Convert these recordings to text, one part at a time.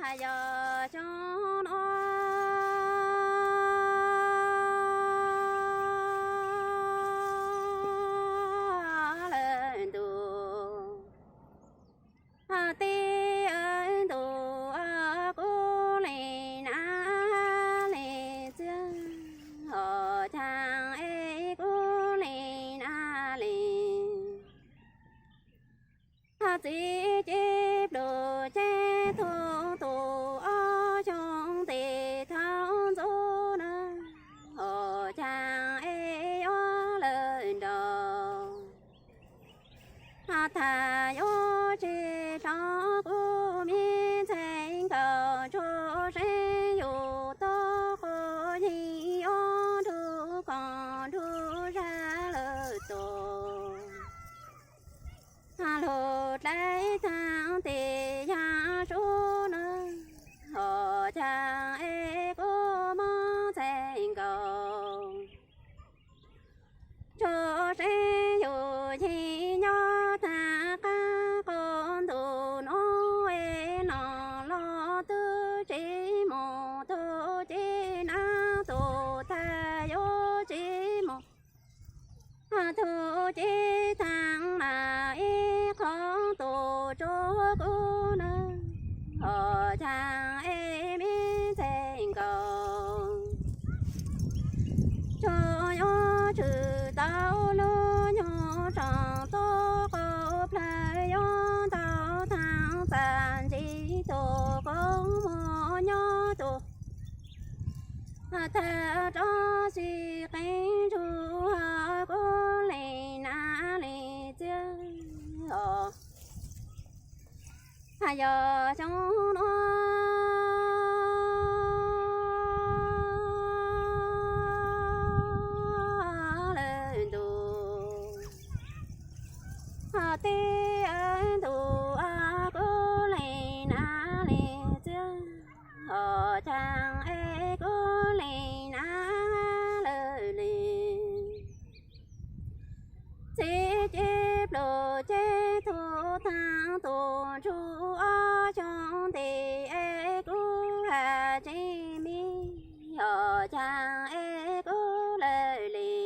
Hais yog xyoo no lawm ntuj, teb ntuj kuj li na li txiag, hos chaw es kuj li na li. Txiv cev pluj cev tug tus ob xyoo tes thaum ntxov na, hos chaw es yuav lawm nraud. Tham yuav tsis hlob kuv me ntxhais nkaus, tsuas seev yus tub quav yeej yuav nrug koom nrug zaj lawm tus. Lug dlai thaum tes yog sub na, hos chaw es kuv mob ntxhais nkaus. Tsuas seev yus yeej nyob tag qab qub ntuj nuav es no los tug tsis mus tug cev na, tug thaj yuav tsis mus tug cev thaum mas ib qho tus tsuas kuv na, hos chaw es me ntxhais nkaus. Tsuas yuav tshwm tau lub nyuag tsoom tub quav plawg yuav ntau thaum txaj ntsim tus koob muag nyob tus thaj rov sib qeeb ntsug, kuj li na li txiag os. Hais yog xyoo no lawm ntuj, teb ntuj kuj li na li txiag, hos chaw es kuj li na lawm li. Txiv cev pluj cev tug thaum tus ntsuj ob xyoo tes es kuj haj tseeb me, hos chaw es kuj lawm li.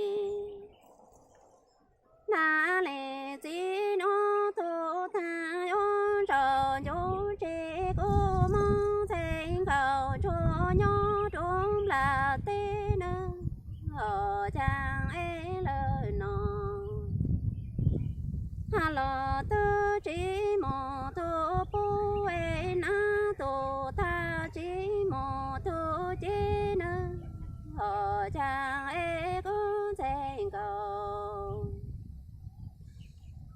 Na li txiv nuav tug thaj yuav ntsau ncuv tsev, kuv mob ntxhais nkaus tsuas nyob rua nplaj teb na, hos chaw es lawm no. Hos los tug tsis mus tug pub es na, tug thaj tsis mus tug cev na, hos chaw es kuv ntxhais nkaus.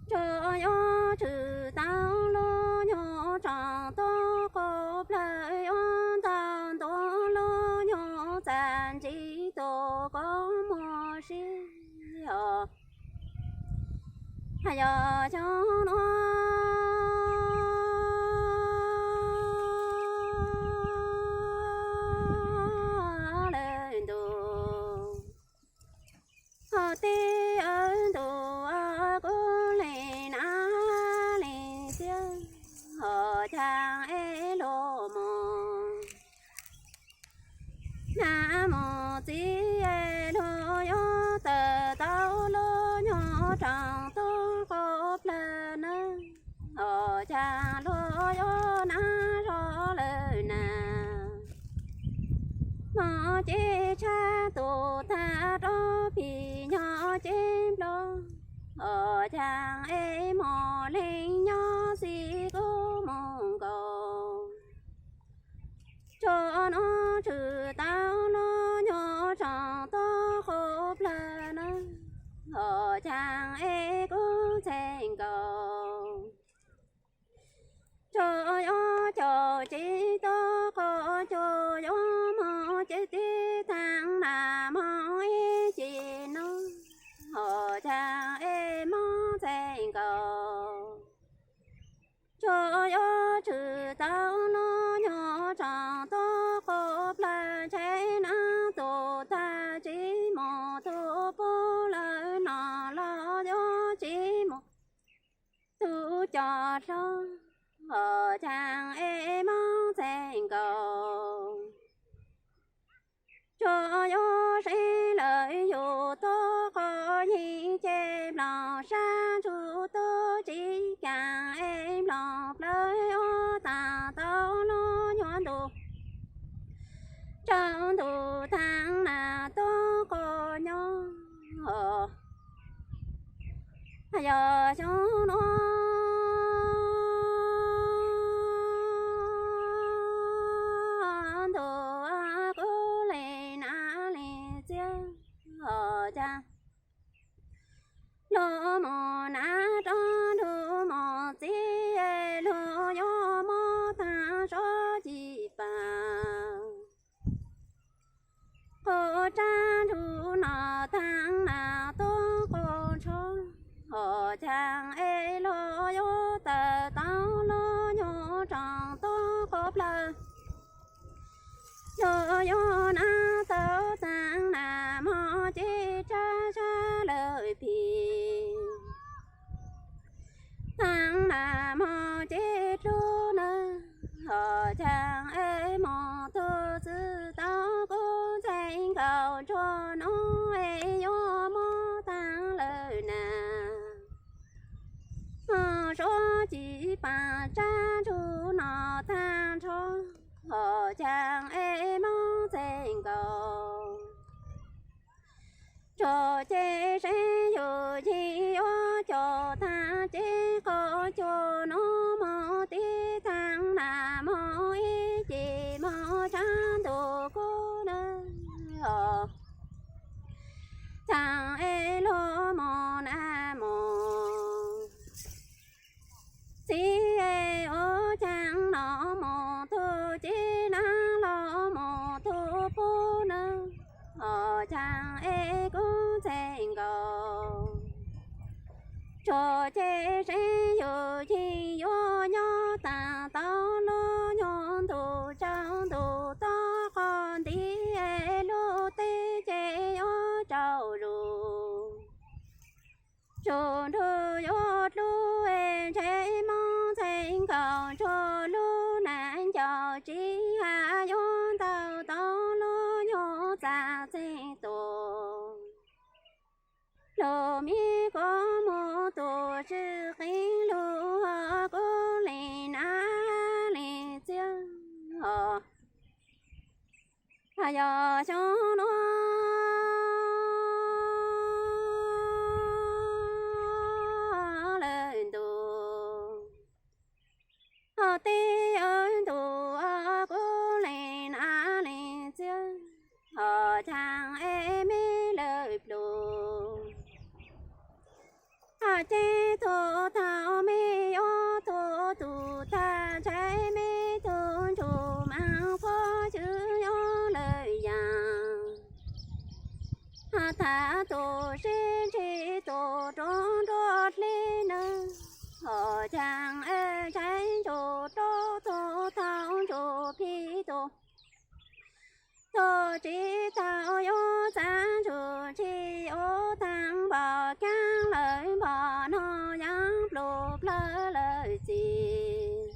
Tsuas yuav tshwm tau lub nyuag tsoom tub quav plawg yuav ntau ntua lub nyuag txaj ntsim tus koob muag sib os. Hais yog xyoo no lawm ntuj, hos teb ntuj kuj li na li txiag, hos chaw es luag mus. Nag mus txiv es luag yuav tawm tau lub nyuag tsoom tub quav plawg na, hos chaw luag yuav nag zog lawm na. Hmoob cev tshab tus thaj rov phim nyog cev nplog, hos chaw es hmoob leej nyob xib kuv mus nkaus. Tsuas nuav tshwm tau lub nyuag tsoom tub quav plawg na, hos chaw es kuv ntxhais nkaus. Tsuas yuav caum cev tub quav, tsuas yuav moog cev tib thaam mas moog ib ce nuav, hos chaw es moog ntxhais nkaus. Tsuas yuav tshwm tau lub nyuag tsoom tub quav plawg, ntshai nag tus thaj tsis mus tug pub lawm no los yuav tsis mus tug cov hlob, hos chaw es moog ntxhais cas luag mus na rov nrug mus txiv, luag yuav muab taag sab ci pas. Qhov tsab ntsuj no taag na tuab qhov tsho, hos caag es luag yuav tawm tau luag nyuag roog tuab qhov plawg. Luag yuav na tau taag na mog ces tsab sab lawm pig. Taag na mog ces dlub na, hos caag es mog tug txwv tau kub ntxhee nkaus tsuag nuav es yuav muab taag lawm na. Mog sab ci pas tsab ntsuj no taag nrho, hos caag es mob ntxhee nkaus. Tsuag ces seb yug yig yuav cog taag ces qhov cua nuav mog tib taag na mog ib ces mog tsab ntug kub na, hos caag es luag mog na mog txiv es ua caag no mog tug ci na los mog tug pub na, hos caag es kub ntxhee nkaus. Tsuag ces seb yug yig yuav nyob taag tau luag nyuag ntug tsaus ntug tog qhov ntiv es lub teb ces yuav tsaus zus. Tsuag nrug yuav dlub es ntshe mob ntxhee nkaus tsuag lub na ncaus tsis has yuav ntaus tau luag nyuag txav txeeg tus. Lug miv kuv moog tus sib qeeb lug kub li na li txiab os. Yog xyoo nuav lawm ntus, teb ntus kub li na li txiab, hos caag es me lawm plug. Ces tug thaum me yuav tug tug tag ntshe me tug ntsuj mas puab xwb yuav lawm yaam. Thaum tus sib ntsib tus rov nruab dleb na, hos caag es ntshai ntsuj rau tug thaum ntsuj plig tug. Tug tsis tau yuav txav ntsuj tsis ua taag npog kaab lawm npog no yaav plug plawg lawm txiv.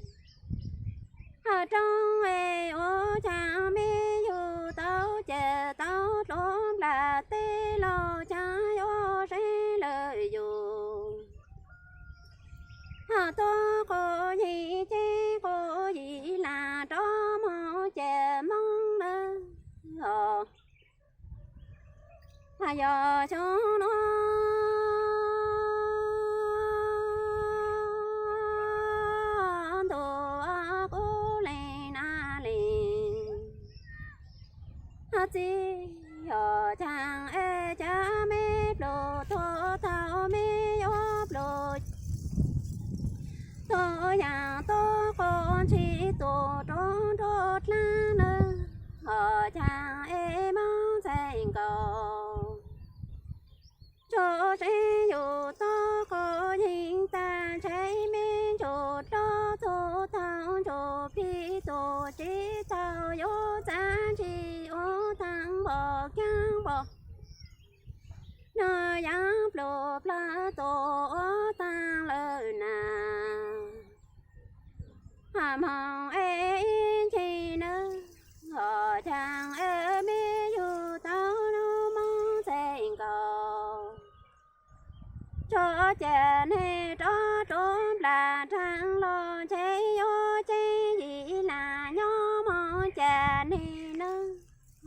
Hos roob es ua caag me yug tau ces tau dluav nplas teb los caag yuav seb lawm yug. Hos tuab quas yim ces quas yim lam rov moog ces moog lawm os. Yog xyoo nuav ntuj kub li na li txiv, hos caag es caag me plug tug thaum me yuav plug. Tug yaam tuab quas ntshis tug rov nruab dlaab na, hos caag es mob ntxhee nkaus. Tsuag seb yug tuab quas yeej tag ntshe me ntsuj rau tug thaum ntsuj plig tug tsis tau yuav txav ntshis ua taag npog kaab npog no yaav plug plawg tug ua taag lawm na. Hos moog es ib ncig na, hos caag es me yug tau mob ntxhee nkaus. Tsuag ces neg rov rua nplas raav los ntshe yuav ceeb yim lam nyob moog ces neg na,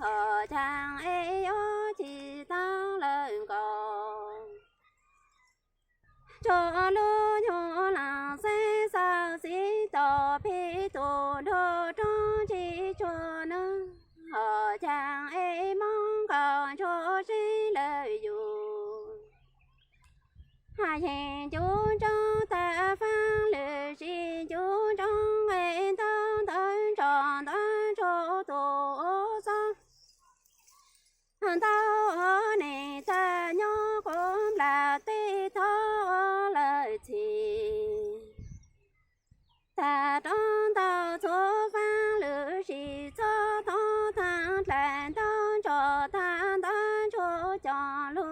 hos caag es yuav tsis tau lawm nkaus. Tsuag lub nyuag laam xeeb xaus txiv tom pig tug nrug roob ntsis tsuag na, hos caag es mob nkaus tsuag seb lawm yug. Hais yeej ncu ntsoov tag faaj lwm sis ncu ntsoov nqe ntau ntawv ntso ntawv ntsuj tus ub xob. Ntau ua neeg txaj nyob quv nplas teb thoob lawv txhim. Tag roob ntau txhua faaj lwm sis txhob thoob thaaj dlaim ntau ntso tag ntawv ntsuj cov lug.